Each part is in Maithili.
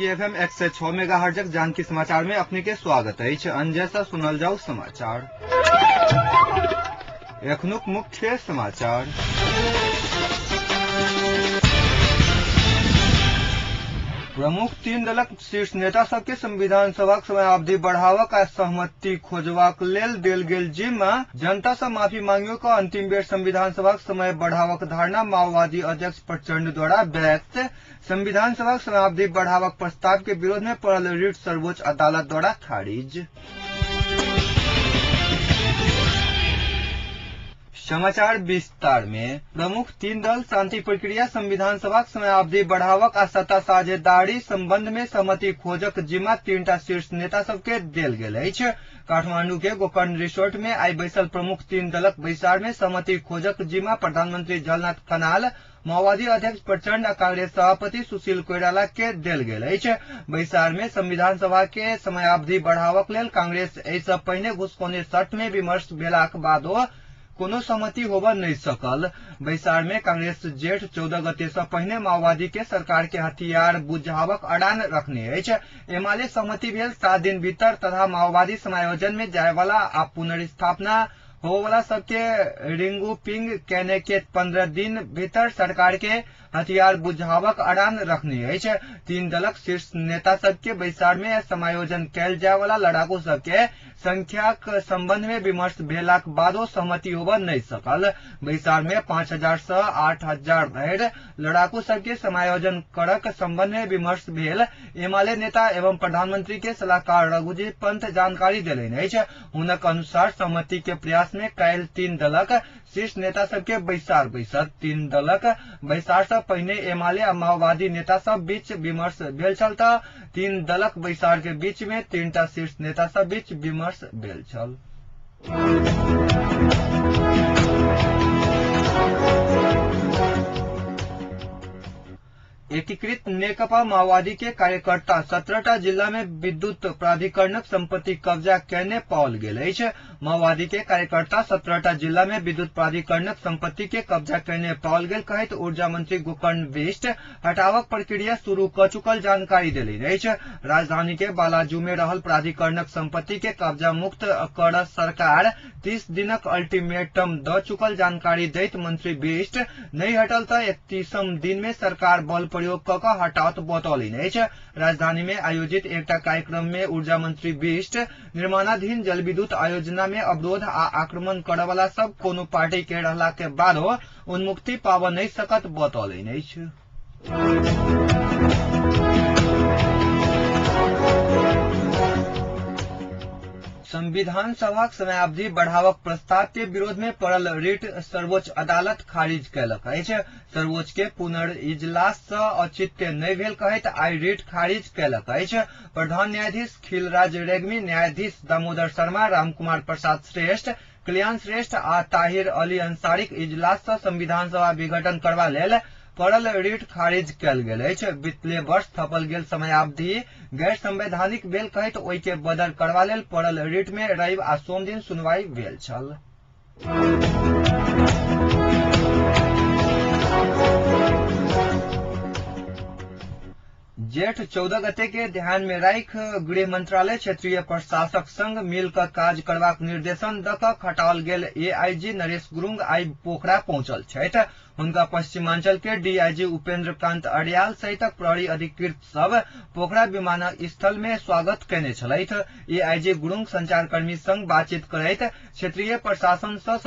जानकी एफएम 106 मेगाहर्जक जानकी समाचार में अपने के स्वागत अछि। अंजय से सुनल जाउ समाचार। एखनुक मुख्य समाचार। प्रमुख तीन दलक शीर्ष नेता सबके संविधान सभाक समयावधि बढ़ावक आ सहमति खोजबाक लेल देल गेल जिम्मा जनता सँ माफी मांगियो क अंतिम बेर संविधान सभाक समय बढ़ावक धारणा माओवादी अध्यक्ष प्रचंड द्वारा व्यक्त संविधान सभाक समयावधि बढ़ावक प्रस्ताव के विरोध में पड़ल रिट सर्वोच्च अदालत द्वारा खारिज। समाचार विस्तार में प्रमुख तीन दल शांति प्रक्रिया, संविधान सभाक समयावधि बढ़ावक आ सत्ता साझेदारी संबंध में सहमति खोजक जिम्मा तीनटा शीर्ष नेता सबके देल गेल अछि। काठमांडू के गोकर्ण रिसोर्ट में आइ बैसल प्रमुख तीन दलक बैसार में सहमति खोजक जिम्मा प्रधानमंत्री झलनाथ खनाल, माओवादी अध्यक्ष प्रचंड आ कांग्रेस सभापति सुशील कोइराला के देल गेल अछि। बैसार में संविधान सभा के समयावधि बढ़ावक लेल कांग्रेस एहि सँ पहिने घुसखोने शर्त में विमर्श भेलाक बादो कोनो सहमति होबय नहि सकल। बैसार में कांग्रेस जेठ 14 गते सँ पहिने माओवादी के सरकार के हथियार बुझावक अड़ान रखने अछि। एमाले सहमति भेल 7 दिन भीतर तथा माओवादी समायोजन में जायवाला आ पुनर्स्थापना होवला सबके रिंगुपिंग केने के 15 दिन भीतर सरकार के हथियार बुझावक अड़ान रखने अछि। तीन दलक शीर्ष नेता सबके बैसार में समायोजन कैल जायवाला लड़ाकू सबके संख्याक संबंध में विमर्श भेलाक बादो सहमति होबय नहि सकल। बैसार में 5000 सँ 8000 धरि लड़ाकू सबके समायोजन करक संबंध में विमर्श भेल एमाले नेता एवं प्रधानमंत्री के सलाहकार रघुजी पंत जानकारी देलनि अछि। हुनक अनुसार सहमति के प्रयास में काल्हि तीन दलक शीर्ष नेता सबके बैसार बैसत। तीन दलक बैसार सँ पहिने एमाले आ माओवादी नेता सब बीच विमर्श भेल छल त तीन दलक बैसार के बीच में तीनटा शीर्ष नेता सब बीच विमर्श भेल छल। एकीकृत नेकपा माओवादी के कार्यकर्ता 17टा जिला में विद्युत प्राधिकरणक संपत्ति कब्जा केने पाओल गेल अछि। माओवादी के कार्यकर्ता 17टा जिला में विद्युत प्राधिकरणक संपत्ति के कब्जा केने पाओल गेल कहैत ऊर्जा मंत्री गोकर्ण बिष्ट हटावक प्रक्रिया शुरू क चुकल जानकारी देलनि अछि। राजधानी के बालाजू में रहल प्राधिकरणक संपत्ति के कब्जा मुक्त कर सरकार 30 दिनक अल्टीमेटम द चुकल जानकारी दैत मंत्री बिष्ट नहि हटल त 31म दिन में सरकार बल प्रयोग क क हटाओत बतौलनि अछि। राजधानी में आयोजित एकटा कार्यक्रम में ऊर्जा मंत्री बिष्ट निर्माणाधीन जलविद्युत आयोजना में अवरोध आ आक्रमण करऽवला सब कोनो पार्टी के रहला के बादो उन्मुक्ति पाबऽ नहि सकत बतौलनि अछि। संविधान सभाक समयावधि बढ़ावक प्रस्ताव के विरोध में पड़ल रिट सर्वोच्च अदालत खारिज कयलक अछि। सर्वोच्च के पुनर्इजलास सँ औचित्य नहि भेल कहैत आइ रिट खारिज कयलक अछि। प्रधान न्यायाधीश खिलराज रेग्मी, न्यायाधीश दामोदर शर्मा, रामकुमार प्रसाद श्रेष्ठ, कल्याण श्रेष्ठ आ ताहिर अली अंसारीक इजलास सँ संविधान सभा विघटन करबा लेल पड़ल रिट खारिज कयल गेल अछि। बितले वर्ष थपल गेल समयावधि गैर संवैधानिक भेल कहैत ओहि के बदर करबा लेल पड़ल रिट मे रवि आ सोम दिन सुनवाई भेल छल। जेठ 14 गते के ध्यान में राखि गृह मंत्रालय क्षेत्रीय प्रशासक संग मिल क काज करबाक निर्देशन द क खटाओल गेल एआईजी नरेश गुरुंग आइ पोखरा पहुंचल छथि। हुनका पश्चिमांचल के डीआईजी उपेंद्र कांत अर्याल सहितक प्रहरी अधिकृत सब पोखरा विमानस्थल में स्वागत कयने छलथि। एआईजी गुरुंग संचारकर्मी संग बातचीत करैत क्षेत्रीय प्रशासन सँ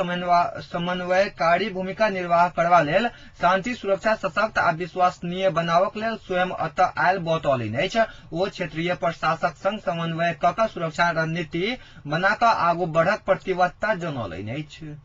समन्वयकारी भूमिका निर्वाह करबा लेल शांति सुरक्षा सशक्त आ विश्वसनीय बनावक लेल स्वयं एतऽ आयल बतौलनि अछि। ओ क्षेत्रीय प्रशासक संग समन्वय क क सुरक्षा रणनीति बना क आगू बढ़क प्रतिबद्धता जनौलनि अछि।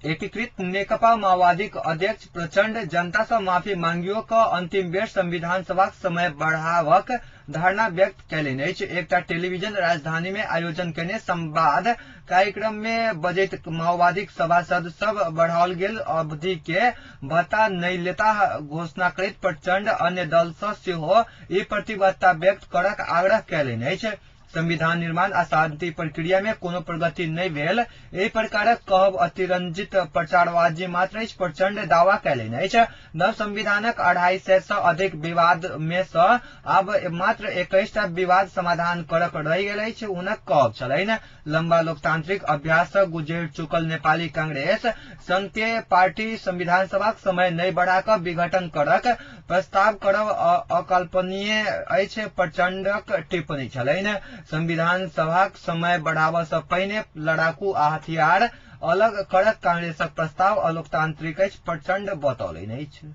एकीकृत नेकपा माओवादीक अध्यक्ष प्रचंड जनता सँ माफी मांगियो क अंतिम बेर संविधान सभाक समय बढ़ावक धारणा व्यक्त कयलनि अछि। एकटा टेलीविजन राजधानी मे आयोजन कयने संवाद कार्यक्रम मे बजैत माओवादीक सभासद सब बढ़ाओल गेल अवधि के भत्ता नहि लेताह घोषणा करैत प्रचंड अन्य दल सँ सेहो ई प्रतिबद्धता व्यक्त करक आग्रह कयलनि अछि। संविधान निर्माण आ शांति प्रक्रिया में कोनो प्रगति नहि भेल एहि प्रकारक कहब अतिरंजित प्रचारवादी मात्र अछि, प्रचंड दावा कयलनि अछि। नव संविधानक 250 सँ अधिक विवाद में सँ आब मात्र 21 टा विवाद समाधान करक रहि गेल अछि, हुनक कहब छलनि। लंबा लोकतांत्रिक अभ्यास सँ गुजरि चुकल नेपाली कांग्रेस संघ के पार्टी संविधान सभाक समय नहि बढ़ा कऽ विघटन करक प्रस्ताव करब अकल्पनीय अछि, प्रचंडक टिप्पणी छलनि। संविधान सभाक समय बढ़ाबऽ सँ पहिने लड़ाकू आ हथियार अलग करक कांग्रेसक प्रस्ताव अलोकतांत्रिक अछि, प्रचंड बतौलनि अछि।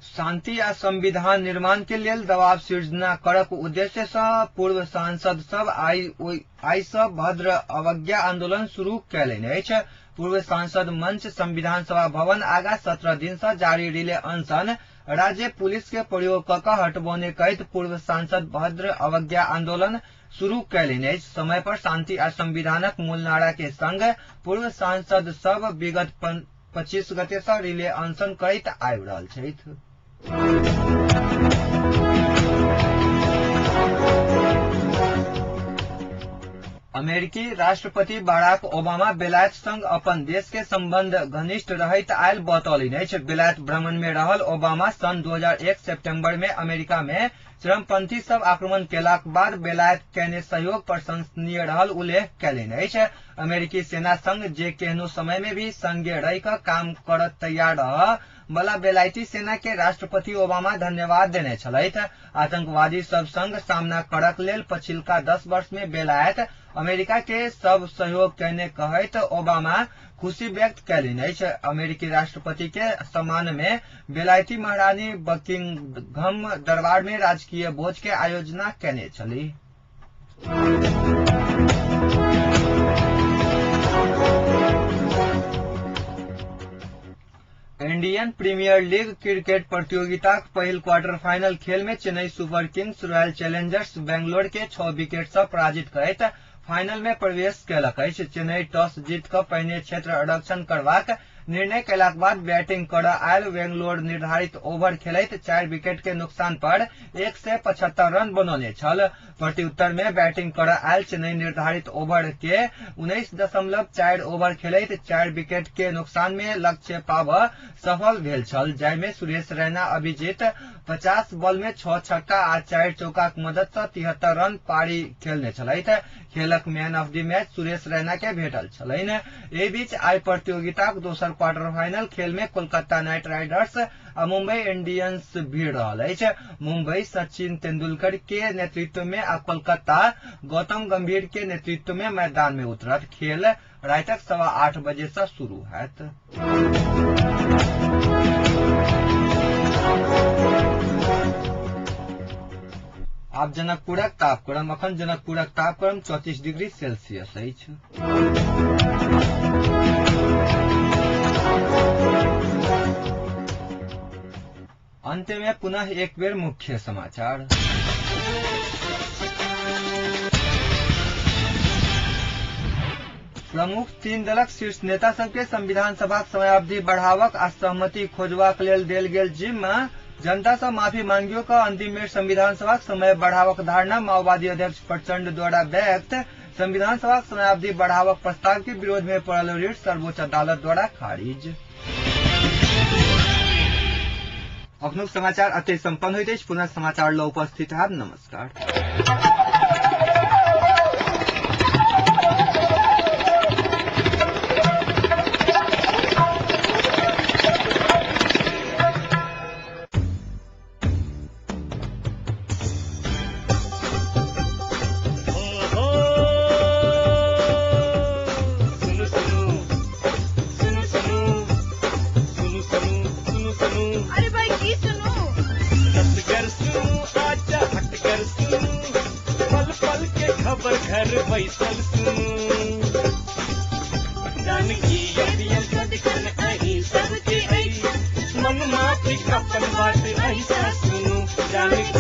शांति आ संविधान निर्माण के लेल दबाव सृजना करक उद्देश्य सँ पूर्व सांसद सब आइ सँ भद्र अवज्ञा आंदोलन शुरू कयलनि अछि। पूर्व सांसद मंच संविधान सभा भवन आगा 17 दिन सँ जारी रिले अनशन राज्य पुलिस के प्रयोग क कऽ हटबौने कहैत पूर्व सांसद भद्र अवज्ञा आंदोलन शुरू कयलनि अछि। समय पर शांति आ संविधानक मूल नारा के संग पूर्व सांसद सब विगत 25 गते सँ रिले अनशन करैत आबि रहल छथि। अमेरिकी राष्ट्रपति बाराक ओबामा बेलायत संग अपन देश के संबंध घनिष्ठ रहैत आयल बतौलनि अछि। बेलायत भ्रमण में रहल ओबामा सन 2001 सितंबर में अमेरिका में चरमपंथी सब आक्रमण केलाक बाद बेलायत केने सहयोग प्रशंसनीय रहल उल्लेख कयलनि अछि। अमेरिकी सेना संग जे केहनो समय में भी संगे रहि कऽ काम करत तैयार रह बला बेलायती सेना के राष्ट्रपति ओबामा धन्यवाद देने छलथि। आतंकवादी सब संग सामना करक लेल पछिलका 10 वर्ष में बेलायत अमेरिका के सब सहयोग केने कहैत ओबामा खुशी व्यक्त कयलनि अछि। अमेरिकी राष्ट्रपति के सम्मान में बेलायती महारानी बकिंघम दरबार में राजकीय भोज के आयोजना केने छलीह। इंडियन प्रीमियर लीग क्रिकेट प्रतियोगिताक पहिल क्वार्टर फाइनल खेल में Chennai Super Kings Royal Challengers Bangalore के 6 विकेट सँ पराजित करैत फाइनल में प्रवेश कयलक अछि। चेन्नई टॉस जीत कऽ पहिने क्षेत्र आरक्षण करबाक निर्णय कयलाक बाद बैटिंग करऽ आयल बेंगलोर निर्धारित ओवर खेलैत 4 विकेट के नुकसान पर 175 रन बनौने छल। प्रत्युत्तर में बैटिंग करऽ आयल चेन्नई निर्धारित ओवर के 19.4 ओवर खेलैत 4 विकेट के नुकसान में लक्ष्य पाबऽ सफल भेल छल, जाहिमे सुरेश रैना अभिजीत 50 बॉल में 6 छक्का आ 4 चौकाक मदद सँ 73 रन पारी खेलने छलथि। खेलक man of the match Suresh Raina के भेटल छलनि। एहि बीच आइ प्रतियोगिताक दोसर क्वार्टर फाइनल खेल में कोलकाता नाइट राइडर्स आ मुंबई इंडियंस भिड़ रहल अछि। मुंबई सचिन तेंदुलकर के नेतृत्व में आ कोलकाता गौतम गंभीर के नेतृत्व में मैदान में उतरत। खेल रातिक 8:15 बजे सँ शुरू हैत। आब जनकपुरक तापक्रम। अखन जनकपुरक तापक्रम 34 डिग्री सेल्सियस अछि। अंत में पुनः एक बेर मुख्य समाचार। प्रमुख 3 दलक शीर्ष नेता सबके संविधान सभाक समयावधि बढ़ावक आ सहमति खोजबाक लेल देल गेल जिम्मा जनता सँ माफी मांगियो कऽ अंतिम बेर संविधान सभाक समय बढ़ावक धारणा माओवादी अध्यक्ष प्रचंड द्वारा व्यक्त संविधान सभाक समयावधि बढ़ावक प्रस्ताव के विरोध में पड़ल रिट सर्वोच्च अदालत द्वारा खारिज। अखनुक समाचार अतै सम्पन्न होइत अछि। पुनः समाचार ल उपस्थित हैब। नमस्कार। अरे भाई की सुनू? आजा हटकर सुनू, पल पल के खबर घर बैसल सुनू। जानकी अभियन सदिखन अहीं सबके अछि, मन माफी अपन बात ऐसा सुनू। जानकी